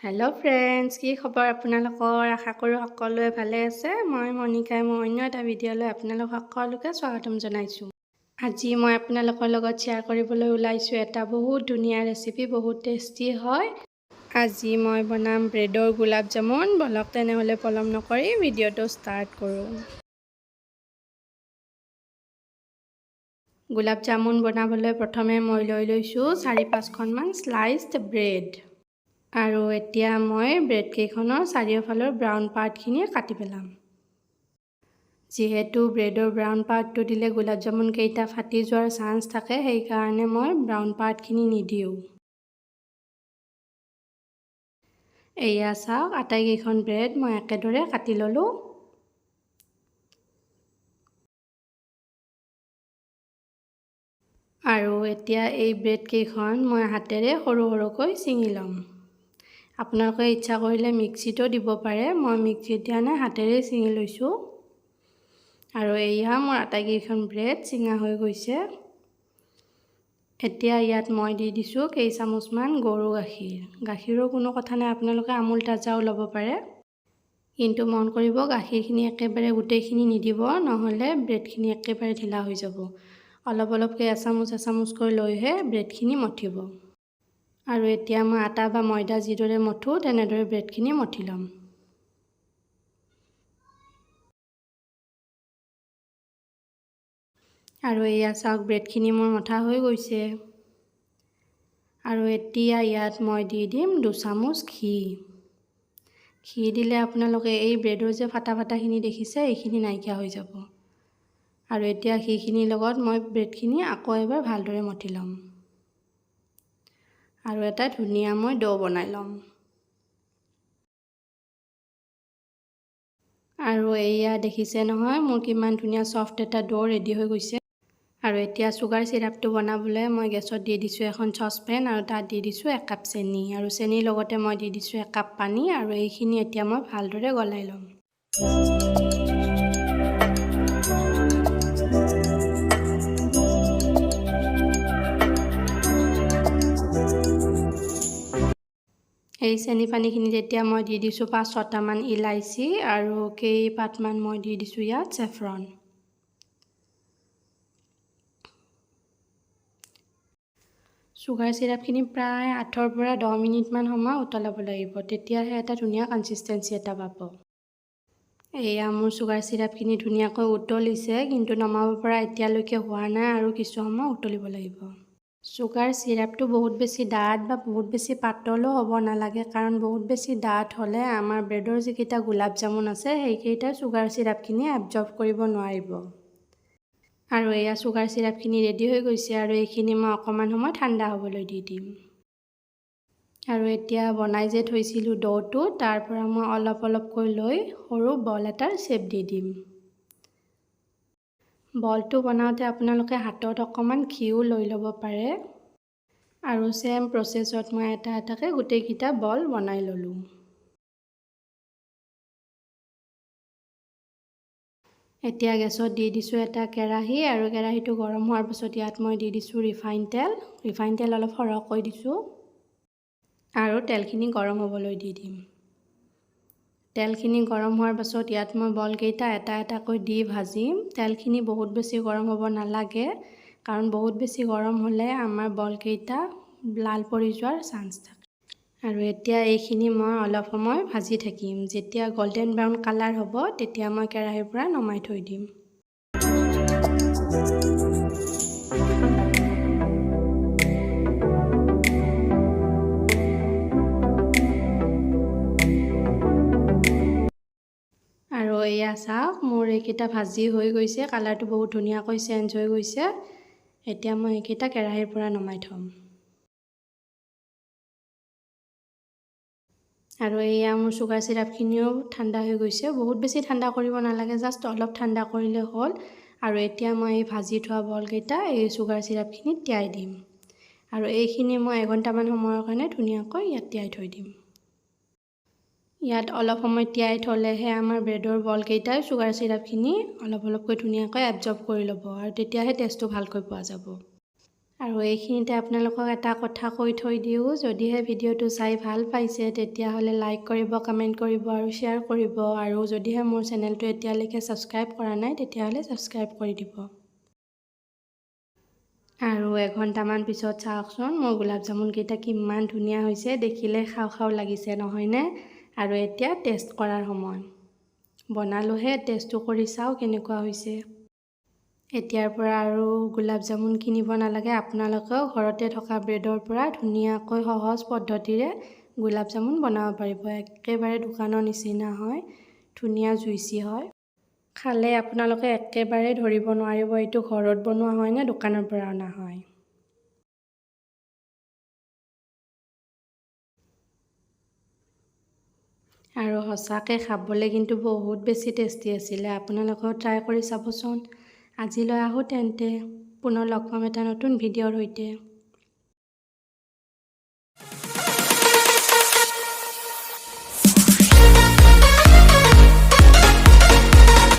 Hello' friends, কি খবৰ আপোনালোকৰ? আশা কৰোঁ সকলোৱে ভালে আছে। মই মণিকাই মোৰ অন্য এটা ভিডিঅ'লৈ আপোনালোক সকলোকে স্বাগতম জনাইছোঁ। আজি মই আপোনালোকৰ লগত শ্বেয়াৰ কৰিবলৈ ওলাইছোঁ এটা বহুত ধুনীয়া ৰেচিপি, বহুত টেষ্টি হয়। আজি মই বনাম ব্ৰেডৰ গোলাপ জামুন। বলক তেনেহ'লে পলম নকৰি ভিডিঅ'টো ষ্টাৰ্ট কৰোঁ। গোলাপ জামুন বনাবলৈ প্ৰথমে মই লৈ লৈছোঁ 4-5খনমান শ্লাইচড ব্ৰেড। আৰু এতিয়া মই ব্ৰেডকেইখনৰ চাৰিওফালৰ ব্ৰাউন পাৰ্টখিনি কাটি পেলাম। যিহেতু ব্ৰেডৰ ব্ৰাউন পাৰ্টটো দিলে গোলাপ জামুন কেইটা ফাটি যোৱাৰ চান্স থাকে, সেইকাৰণে মই ব্ৰাউন পাৰ্টখিনি নিদিওঁ। এয়া চাওক, আটাইকেইখন ব্ৰেড মই একেদৰে কাটি ল'লোঁ। আৰু এতিয়া এই ব্ৰেডকেইখন মই হাতেৰে সৰু সৰুকৈ ছিঙি ল'ম। আপোনালোকে ইচ্ছা কৰিলে মিক্সিতো দিব পাৰে, মই মিক্সিত দিয়া নাই, হাতেৰে ছিঙি লৈছোঁ। আৰু এয়া মোৰ আটাইকেইখন ব্ৰেড ছিঙা হৈ গৈছে। এতিয়া ইয়াত মই দি দিছোঁ কেইচামুচমান গৰু গাখীৰ। গাখীৰৰ কোনো কথা নাই, আপোনালোকে আমুল তাজাও ল'ব পাৰে। কিন্তু মন কৰিব, গাখীৰখিনি একেবাৰে গোটেইখিনি নিদিব, নহ'লে ব্ৰেডখিনি একেবাৰে ঢিলা হৈ যাব। অলপ অলপকৈ এচামুচ এচামুচকৈ লৈহে ব্ৰেডখিনি মঠিব। আৰু এতিয়া মই আটা বা ময়দা যিদৰে মঠোঁ তেনেদৰে ব্ৰেডখিনি মঠি ল'ম। আৰু এয়া চাওক, ব্ৰেডখিনি মোৰ মঠা হৈ গৈছে। আৰু এতিয়া ইয়াত মই দি দিম 2 চামুচ ঘি। ঘি দিলে আপোনালোকে এই ব্ৰেডৰ যে ফাটা ফাটাখিনি দেখিছে, এইখিনি নাইকিয়া হৈ যাব। আৰু এতিয়া ঘিখিনিৰ লগত মই ব্ৰেডখিনি আকৌ এবাৰ ভালদৰে মঠি ল'ম আৰু এটা ধুনীয়া মই ড' বনাই ল'ম। আৰু এয়া দেখিছে নহয়, মোৰ কিমান ধুনীয়া চফ্ট এটা ড' ৰেডি হৈ গৈছে। আৰু এতিয়া চুগাৰ চিৰাপটো বনাবলৈ মই গেছত দি দিছোঁ এখন চচপেন আৰু তাত দি দিছোঁ একাপ চেনি, আৰু চেনিৰ লগতে মই দি দিছোঁ একাপ পানী। আৰু এইখিনি এতিয়া মই ভালদৰে গলাই ল'ম। এই চেনি পানীখিনিত এতিয়া মই দি দিছোঁ 5-6টামান ইলাচি আৰু কেইপাতমান মই দি দিছোঁ ইয়াত চেফ্ৰন। চুগাৰ চিৰাপখিনি প্ৰায় 8ৰ পৰা 10 মিনিটমান সময় উতলাব লাগিব, তেতিয়াহে এটা ধুনীয়া কনচিষ্টেঞ্চি এটা পাব। এয়া মোৰ চুগাৰ চিৰাপখিনি ধুনীয়াকৈ উতলিছে, কিন্তু নমাব পৰা এতিয়ালৈকে হোৱা নাই আৰু কিছু সময় উতলিব লাগিব। চুগাৰ চিৰাপটো বহুত বেছি ডাঠ বা বহুত বেছি পাতলো হ'ব নালাগে, কাৰণ বহুত বেছি ডাঠ হ'লে আমাৰ ব্ৰেডৰ যিকেইটা গোলাপ জামুন আছে, সেইকেইটা চুগাৰ চিৰাপখিনি এবজৰ্ব কৰিব নোৱাৰিব। আৰু এয়া চুগাৰ চিৰাপখিনি ৰেডি হৈ গৈছে আৰু এইখিনি মই অকণমান সময় ঠাণ্ডা হ'বলৈ দি দিম। আৰু এতিয়া বনাই যে থৈছিলোঁ ড'টো, তাৰ পৰা মই অলপ অলপকৈ লৈ সৰু বল এটাৰ শ্বেপ দি দিম। বলটো বনাওঁতে আপোনালোকে হাতত অকণমান ঘিও লৈ ল'ব পাৰে। আৰু ছেম প্ৰচেছত মই এটা এটাকৈ গোটেইকেইটা বল বনাই ল'লোঁ। এতিয়া গেছত দি দিছোঁ এটা কেৰাহী আৰু কেৰাহীটো গৰম হোৱাৰ পাছত ইয়াত মই দি দিছোঁ ৰিফাইন তেল। ৰিফাইন তেল অলপ সৰহকৈ দিছোঁ আৰু তেলখিনি গৰম হ'বলৈ দি দিম। তেলখিনি গৰম হোৱাৰ পাছত ইয়াত মই বলকেইটা এটা এটাকৈ দি ভাজিম। তেলখিনি বহুত বেছি গৰম হ'ব নালাগে, কাৰণ বহুত বেছি গৰম হ'লে আমাৰ বলকেইটা লাল পৰি যোৱাৰ চান্স থাকে। আৰু এতিয়া এইখিনি মই অলপ সময় ভাজি থাকিম। যেতিয়া গল্ডেন ব্ৰাউন কালাৰ হ'ব, তেতিয়া মই কেৰাহীৰ পৰা নমাই থৈ দিম। আৰু এয়া চাওক, মোৰ এইকেইটা ভাজি হৈ গৈছে। কালাৰটো বহুত ধুনীয়াকৈ চেঞ্জ হৈ গৈছে। এতিয়া মই এইকেইটা কেৰাহীৰ পৰা নমাই থ'ম। আৰু এয়া মোৰ চুগাৰ চিৰাপখিনিও ঠাণ্ডা হৈ গৈছে। বহুত বেছি ঠাণ্ডা কৰিব নালাগে, জাষ্ট অলপ ঠাণ্ডা কৰিলে হ'ল। আৰু এতিয়া মই এই ভাজি থোৱা বলকেইটা এই চুগাৰ চিৰাপখিনিত তিয়াই দিম আৰু এইখিনি মই এঘণ্টামান সময়ৰ কাৰণে ধুনীয়াকৈ ইয়াত তিয়াই থৈ দিম। ইয়াত অলপ সময় তিয়াই থ'লেহে আমাৰ ব্ৰেডৰ বলকেইটাই চুগাৰ চিৰাপখিনি অলপ অলপকৈ ধুনীয়াকৈ এবজৰ্ব কৰি ল'ব আৰু তেতিয়াহে টেষ্টটো ভালকৈ পোৱা যাব। আৰু এইখিনিতে আপোনালোকক এটা কথা কৈ থৈ দিওঁ, যদিহে ভিডিঅ'টো চাই ভাল পাইছে তেতিয়াহ'লে লাইক কৰিব, কমেণ্ট কৰিব আৰু শ্বেয়াৰ কৰিব। আৰু যদিহে মোৰ চেনেলটো এতিয়ালৈকে ছাবস্ক্ৰাইব কৰা নাই, তেতিয়াহ'লে ছাবস্ক্ৰাইব কৰি দিব। আৰু এঘণ্টামান পিছত চাওকচোন, মোৰ গোলাপ জামুনকেইটা কিমান ধুনীয়া হৈছে। দেখিলে খাওঁ খাওঁ লাগিছে, নহয়নে? আৰু এতিয়া টেষ্ট কৰাৰ সময়। বনালোঁহে, টেষ্টটো কৰি চাওঁ কেনেকুৱা হৈছে। এতিয়াৰ পৰা আৰু গোলাপ জামুন কিনিব নালাগে। আপোনালোকেও ঘৰতে থকা ব্ৰেডৰ পৰা ধুনীয়াকৈ সহজ পদ্ধতিৰে গোলাপ জামুন বনাব পাৰিব। একেবাৰে দোকানৰ নিচিনা হয়, ধুনীয়া জুইচি হয়। খালে আপোনালোকে একেবাৰে ধৰিব নোৱাৰিব এইটো ঘৰত বনোৱা হয় নে দোকানৰ পৰা অনা হয়। আৰু সঁচাকৈ খাবলৈ কিন্তু বহুত বেছি টেষ্টি আছিলে। আপোনালোকেও ট্ৰাই কৰি চাবচোন। আজিলৈ আহোঁ তেন্তে, পুনৰ লগ পাম এটা নতুন ভিডিঅ'ৰ সৈতে।